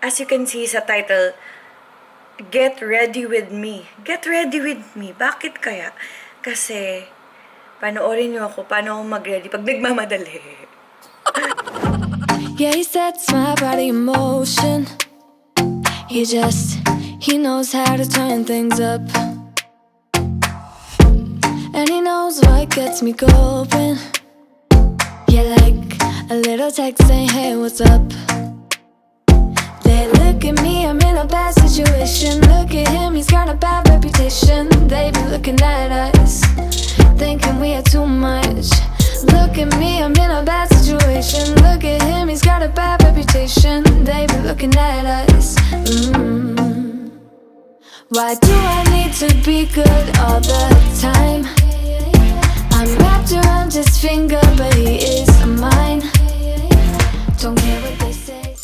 as you can see sa title, Get Ready With Me. Get Ready With Me. Bakit kaya? Kasi, panoorin niyo ako paano ako mag-ready pag nagmamadali. Yeah, he sets my body in motion. He knows how to turn things up. And he knows what gets me going. Yeah, like a little text saying, hey, what's up? They look at me, I'm in a bad situation. Look at him, he's got a bad reputation. They be looking at us, thinking we are too much. Look at me, I'm in a bad situation. Look at him, he's got a bad reputation. They be looking at us. Why do I need to be good all the time? I'm wrapped around his finger, but he is mine. Don't care what they say.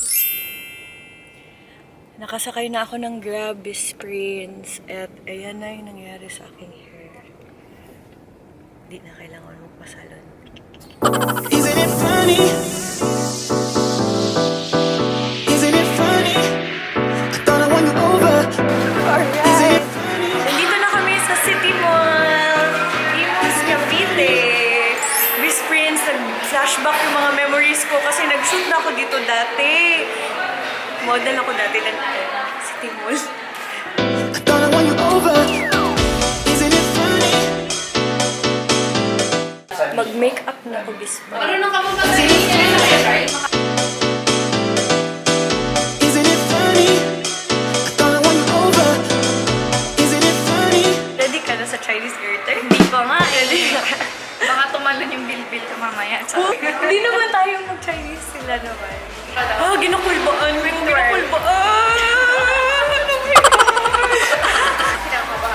Nakasakay na ako ng Grab Prince at ayan na yung nangyari sa aking hair. Di na kailangan magpasalon. Isn't it funny? Isn't it funny? I thought I won you over. Alright! Isn't it funny? Nandito na kami sa City Mall! Imus, Cavite! Miss Prince, nag-flashback yung mga memories ko kasi nag-shoot na ako dito dati. Model ako dati ng City Mall. I thought I won you over. Isn't it funny? Mag-makeup na ako this month. Marunong ka mo mag-ready? Isn't it funny? I thought I won you over. Isn't it funny? Ready ka na sa Chinese garter? Hindi pa nga eh. Baka tumalon yung bilbil ka mamaya. Hindi naman tayo mag-Chinese, sila naman. Ginukulbaan ko. Ginukulbaan!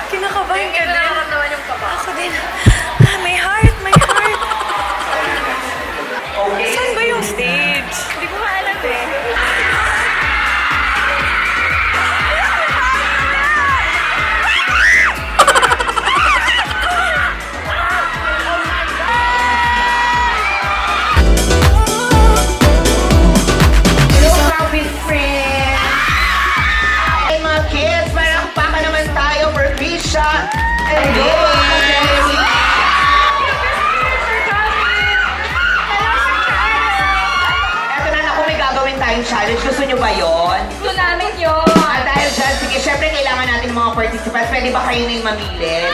Kinakabahan ka din. Kinakabahan yung kaba. Ako din. May heart, may heart. Saan ba yung stage? Hindi ko maalam eh. Crisha Uy! Eto na naku, may gagawin tayong challenge. Gusto nyo ba yun? Gusto namin yun. At dahil dyan, sige, syempre kailangan natin ng mga participants. Pwede ba kayo na yung mamili?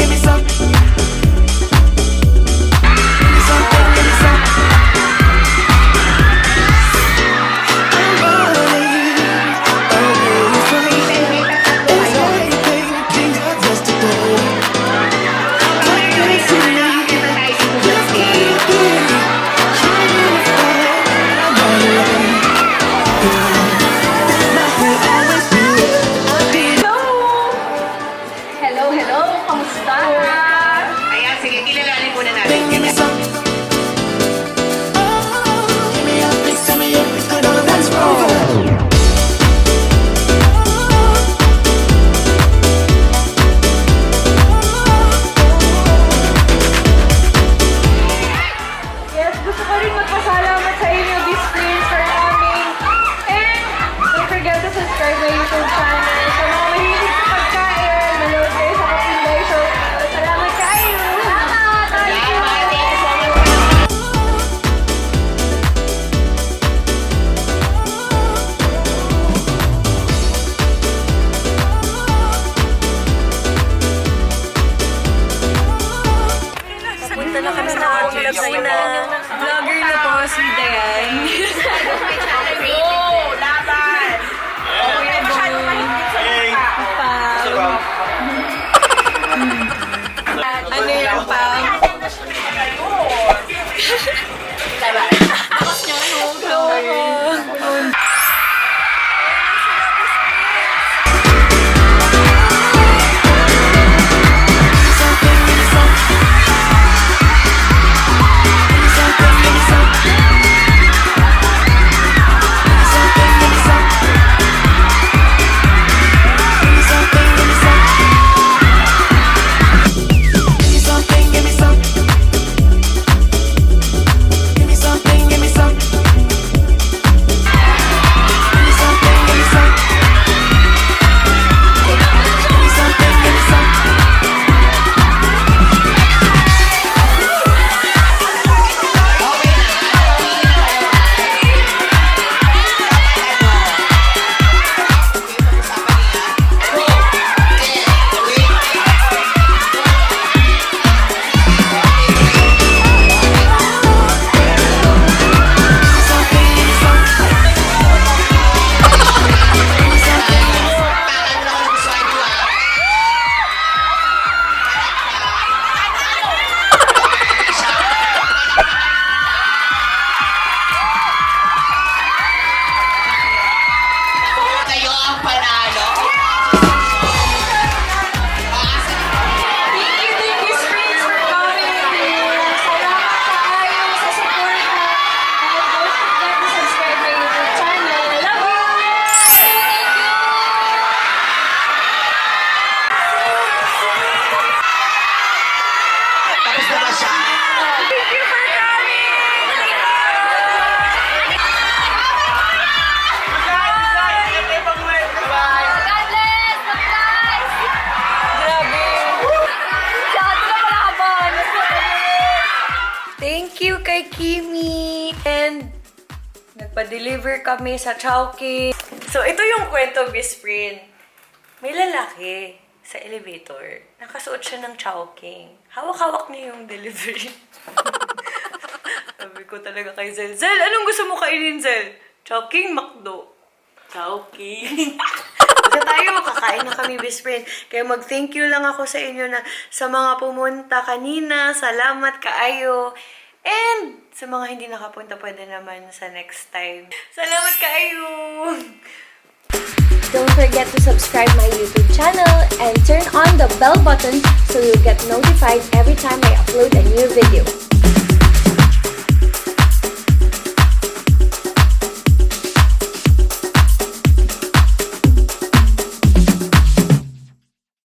Give me some. Hello, kamusta? Ayan, sige, kilalanin muna natin. Give me some. Give me up, please tell me if it's good or that's wrong. Yes, gusto ko rin magpasalamat sa inyo, Miss Prince, for coming. And don't forget to subscribe my YouTube channel. Sa mga mahilig sa pagkain, manood kayo sa Kapinday Show. Salamat kayo! Salamat! Thank you! Papunta na kami sa lagay na vlogger na po si Dayan. Go! Laban! Kuya Boy. Pam. Ano yung Pam? Hello. Thank you kay Kimi! And nagpa-deliver kami sa Chowking. So, ito yung kwento, Bisprin. May lalaki sa elevator. Nakasuot siya ng Chowking. Hawak-hawak niya yung delivery. Sabi ko talaga kay Zel, Zel, anong gusto mo kainin, Zel? Chowking, McDo. Chowking. Kasi tayo, makakain na kami, Bisprin. Kaya mag-thank you lang ako sa inyo na sa mga pumunta kanina. Salamat kaayo. And sa mga hindi nakapunta, pwede naman sa next time. Salamat kaayo! Don't forget to subscribe my YouTube channel and turn on the bell button so you'll get notified every time I upload a new video.